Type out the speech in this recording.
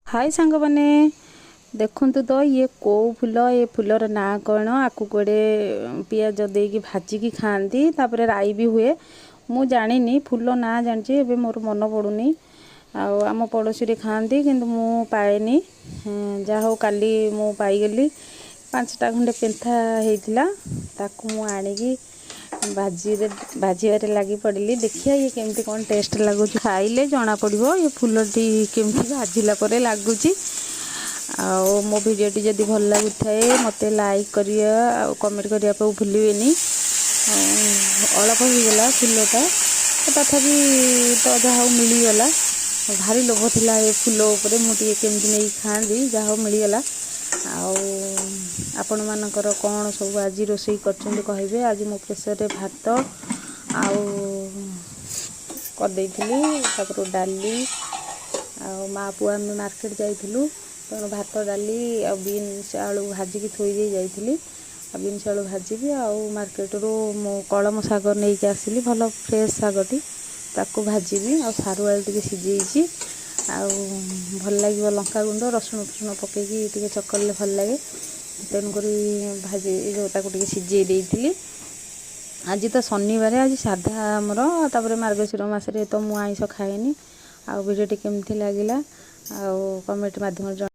High ସାଙ୍ଗମାନେ, ଦେଖନ୍ତୁ ତ ଇଏ କେଉଁ ଫୁଲ, ଏ ଫୁଲର ନାଁ କ'ଣ? ଆକୁ କୁଆଡ଼େ ପିଆଜ ଦେଇକି ଭାଜିକି ଖାଆନ୍ତି, ତାପରେ ରାଇ ବି ହୁଏ। ମୁଁ ଜାଣିନି, ଫୁଲ ନାଁ ଜାଣିଛି, ଏବେ ମୋର ମନେ ପଡ଼ୁନି। ଆଉ ଆମ ପଡ଼ୋଶୀରେ ଖାଆନ୍ତି, କିନ୍ତୁ ମୁଁ ପାଏନି। ଯାହା ହଉ, କାଲି ମୁଁ ପାଇଗଲି। 5ଟା ଖଣ୍ଡେ ପେନ୍ଥା ହେଇଥିଲା, ତାକୁ ମୁଁ ଆଣିକି ଭାଜିରେ ଭାଜିବାରେ ଲାଗି ପଡ଼ିଲି। ଦେଖିବା ଇଏ କେମିତି କ'ଣ ଟେଷ୍ଟ ଲାଗୁଛି, ଖାଇଲେ ଜଣାପଡ଼ିବ ଏ ଫୁଲଟି କେମିତି ଭାଜିଲା ପରେ ଲାଗୁଛି। ଆଉ ମୋ ଭିଡ଼ିଓଟି ଯଦି ଭଲ ଲାଗୁଥାଏ, ମୋତେ ଲାଇକ୍ କରିବା ଆଉ କମେଣ୍ଟ କରିବା ପାଇଁ ଭୁଲିବେନି। ଅଳପ ହେଇଗଲା ଫୁଲଟା, ତଥାପି ତ ଯାହା ହଉ ମିଳିଗଲା। ଭାରି ଲୋଭ ଥିଲା ଏ ଫୁଲ ଉପରେ, ମୁଁ ଟିକେ କେମିତି ନେଇକି ଖାଆନ୍ତି। ଯାହା ହଉ, ମିଳିଗଲା। ଆଉ ଆପଣମାନଙ୍କର କ'ଣ ସବୁ ଆଜି ରୋଷେଇ କରିଛନ୍ତି, କହିବେ। ଆଜି ମୁଁ ପ୍ରେସରରେ ଭାତ ଆଉ କରିଦେଇଥିଲି, ତାପରେ ଡାଲି। ଆଉ ମା ପୁଅ ଆମେ ମାର୍କେଟ ଯାଇଥିଲୁ, ତେଣୁ ଭାତ, ଡାଲି ଆଉ ବିନ୍ସ ଆଳୁ ଭାଜିକି ଥୋଇ ଦେଇ ଯାଇଥିଲି। ଆଉ ବିନ୍ସ ଆଳୁ ଭାଜିବି। ଆଉ ମାର୍କେଟରୁ ମୁଁ କଳମ ଶାଗ ନେଇକି ଆସିଲି, ଭଲ ଫ୍ରେଶ୍ ଶାଗଟି, ତାକୁ ଭାଜିବି। ଆଉ ସାରୁ ଆଳୁ ଟିକେ ସିଝେଇଛି, ଆଉ ଭଲ ଲାଗିବ। ଲଙ୍କା ଗୁଣ୍ଡ, ରସୁଣ ଫସୁଣ ପକେଇକି ଟିକେ ଚକଡ଼ିଲେ ଭଲ ଲାଗେ। ତେଣୁକରି ଭାଜି ଯେଉଁ ତାକୁ ଟିକେ ସିଝେଇ ଦେଇଥିଲି। ଆଜି ତ ଶନିବାର, ଆଜି ସାଧା ଆମର। ତାପରେ ମାର୍ଗଶିର ମାସରେ ତ ମୁଁ ଆଇଁଷ ଖାଏନି। ଆଉ ଭିଡ଼ିଓଟି କେମିତି ଲାଗିଲା, ଆଉ କମେଣ୍ଟ ମାଧ୍ୟମରେ।